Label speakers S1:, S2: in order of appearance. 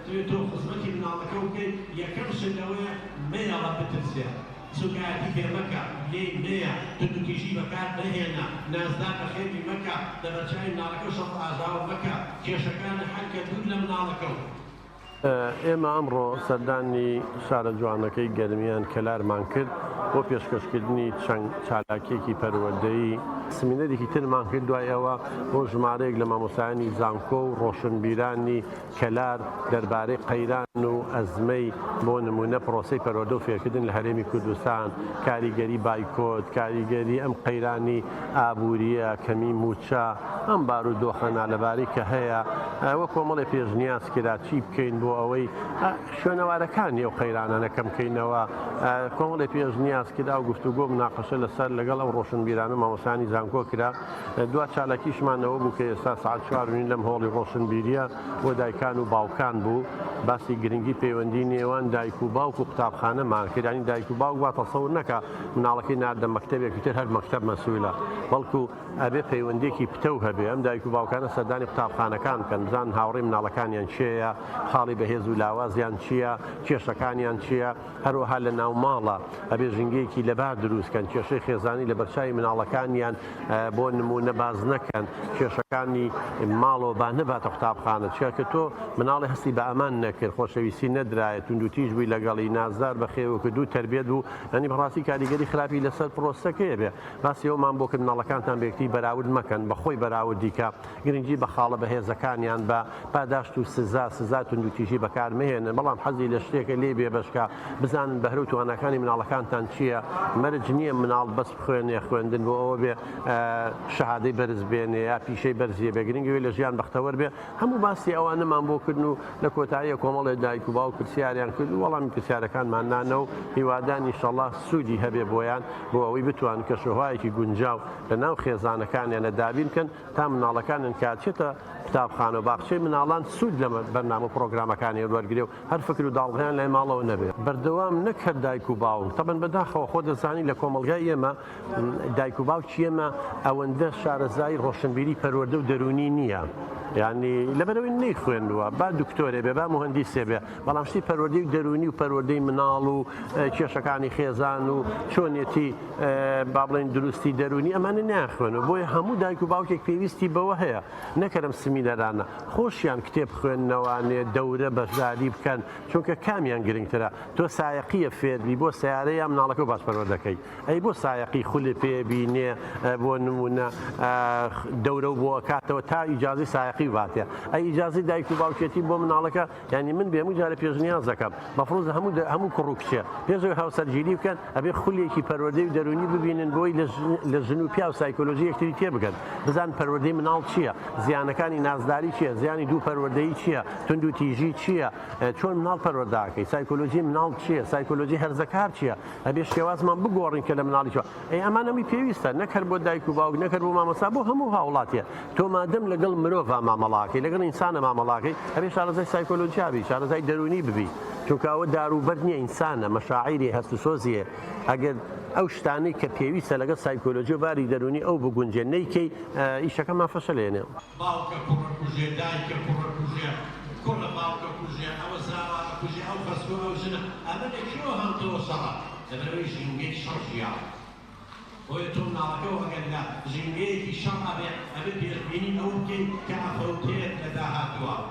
S1: ئەتەوێت تۆ خزمەتی مناڵەکەو بکەی یەکەم شت ئەوەیە مەیەڵە بترسێ سوکایەتی پێ مەکە لێی مەیە توندوتیژی بەکار مەهێنە نازدار بەخێوی مەکە لەبەرچاوی مناڵەکەو شەڕو ئاژاوە مەکە کێشەکانت حەل کە دوور لە مناڵەکەو.
S2: ئێمە ئەمڕۆ سەردانی شارە جوانەکەی گەرمیان کەلارمان کرد بۆ پێشکەشکردنی چەند چالاکیەکی پەروەردەیی، سمینەرێکی ترمان کرد دوای ئەوە بۆ ژمارەیەک لە مامۆستایانی زانکۆ و ڕۆشنبیرانی کەلار دەربارەی قەیران و ئەزمەی بۆ نمونە پرۆسەی پەروەردە و فێرکردن لە هەرێمی کوردستان، کاریگەری بایکۆت، کاریگەری ئەم قەیرانی ئابوورییە، کەمی مووچە، ئەم بارودۆخە نالەبارەی کە هەیە و کۆمەڵێ پێشنیاز کرا چی بکەین بۆ ئەوەی شوێنەوارەکانی ئەو قەیرانانە کەم کەینەوە، کۆمەڵێ پێشنیاز کرا و گفتوگۆ و مناقەشە لەسەر لەگەڵ ئەو ڕۆشنبیران و مامۆستایانی زانکۆ کرا. دوا چالاکیشمان ئەوە بوو کە ئێستا سەعات 4:30 لەم هۆڵی ڕۆشنبیرییە بۆ دایکان و باوکان بوو، باسی گرنگی پەیوەندی نێوان دایک و باوک و قوتابخانەمان کرد، یانی دایک و باوک وا تەسەور نەکا مناڵەکەی ناردە مەکتەبێک ئیتر هەر مەکتەب مەسئولە، بەڵکو ئەبێ پەیوەندیەکی پتەو هەبێ، ئەم دایک و باوکانە سەردانی قوتابخانەکان بکەن، بزانن هاوڕێی مناڵەکانیان کێیە، خاڵی بەهێز و لاوازیان چییە، کێشەکانیان چییە، هەروەها لە ناوماڵە ئەبێ ژینگەیەکی لەبار دروست کەن، کێشەی خێزانی لەبەرچاوی مناڵەکانیان بۆ نموونە باس نەکەن، کێشەکانی ماڵەوە با نەباتە قوتابخانە، چونکە کە تۆ مناڵی هەستی بە ئەمان نەکرد، خۆشەویستی نەدرایە، توندوتیژ بووی لەگەڵی، نازدار بەخێو کرد و تەربیەت بوو، یانی بەڕاستی کاریگەری خراپی لەسەر پرۆسەکەی ئەبێ. باسی ئەوەمان بۆ کرد مناڵەکانتان بە یەکتری بەراورد مەکەن، بە خۆی بەراوردی کە، گرنگی بە خاڵە بەهێزەکانیان بە، پاداشت و سزا، سزا توندوتیژی بەکار مەهێنن، بەڵام حەزی لە شتێکە لێی بێبەش کە، بزانن بەهرە و تواناکانی مناڵەکانتان چییە، مەرج نییە مناڵ بەس بخوێنێ، خوێندن بۆ ئەوە بێ شەهادەی بەرز بێنێ یا پیشەی بەرزی بێ، گرنگ ئەوەیە لە ژیان بەختەوەر بێ، هەموو باسی ئەوانەمان بۆ کردن و لە کۆتاییە کۆمەڵێ دایک و باوک پرسیاریان کرد و وەڵامی پرسیارەکانمان نانەوە و هیوادان ئینشەڵا سوودی هەبێ بۆیان بۆ ئەوەی بتوانن کەشوهەوایەکی گونجاو لە ناو خێزانەکانیانە دابین بکەن تا مناڵەکانیان کە ئەچێتە قوتابخانە و باخچەی مناڵان سوود لە بەرنامە و پڕۆگرامەکانی وەرگرێ و هەر فکر و داڵغەیان لای ماڵەوە نەبێ. بەردەوام نەک هەر دایک و باوک، تەبەن بەداخەوە خۆت دەزانی لە کۆمەڵگای ئێمە دایک و باوکی ئێمە ئەوەندە شارەزایی ڕۆشنبیری پەروەردە و دەروونی نییە یانی لەبەرئەوەی نەیخوێندووە با دکتۆرێ بێ با موهەندیسێ بێ بەڵام شتی پەروەردەی و دەروونی و پەروەردەی مناڵ و کێشەکانی خێزان و چۆنیەتی با بڵێین دروستی دەروونی ئەمانە نایانخوێنەوە بۆیە هەموو دایک و باوکێک پێویستی بەوە هەیە نەکەرم سمینەرانە خۆشیان کتێب خوێندنەوانێ دەورە بەشداری بکەن چونکە کامیان گرنگترە تۆ سایەقیە فێربی بۆ سیارە یا مناڵەکە باش پەروەردەکەی ئەی بۆ سایەقی خولێ پێ بینێ بۆ نمونە دەورە و بۆ کاتەوە تا ئیجازی سایەقی باتێ ئەی ئیجازی دایک و باوکێتی بۆ مناڵەکە یانی من بێ هەموو جارێ پێشنیاز دەکەم مەفروزە هەموو هەموو کوڕ و کچێ پێش ئەوەی هاوسەرگیری بکەن ئەبێ خولێکی پەروەردەی و دەروونی ببینن بۆی لە ژن و پیاو سایکۆلۆژی یەکتری تێبگەن بزان پەروەردەی مناڵ چییە زیانەکانی نازداری چییە زیانی دوو پەروەردەیی چییە توندوتیژی چییە چۆن مناڵ پەروەرداکەی سایکۆلۆژی مناڵ چییە سایکۆلۆژی هەرزەکار چییە ئەبێ شێوازمان بگۆڕین کە لە مناڵی چوە ئەی ئەمان ئەمی پێویستە نەک هەر بۆ دایک و باوک نەک هەر بۆ مامۆستا بۆ هەموو هاوڵاتیە تۆ مادەم لەگەڵ مرۆڤا مامەڵاکەی لەگەڵ ئینسانە مامەڵاکەی ئەبێ شارەزای سایکۆلۆجیا بی شارەزای دەروونی ببی چونکە ئەوە دار و بەرد نییە ئینسانە مەشاعیری هەست و سۆزیە ئەگەر ئەو شتانەی کە پێویستە لەگەڵ سایکۆلۆجی و باری دەروونی ئەو بگونجێ نەیکەی ئیشەکەمان فەشەلێنێ.
S1: باوکە کوڕە کوژێ دایکە کوڕە کوژێ کوڕە باوکە کوژێ ئەوە زاوا ئەکوژێ ئەو خەسووە ئەو ژنە ئەمە لە کوێوە هاتەوە شەڕە لەبەرئەوەی ژینگەی شەڕ ژیاوە بۆیە تۆ مناڵەکەو ئەگەر لە ژینگەیەکی شەڕ ئەبێ ئەبێ پێشبینی ئەوە بکەی کە ئەفەوتێت لە داهاتووە.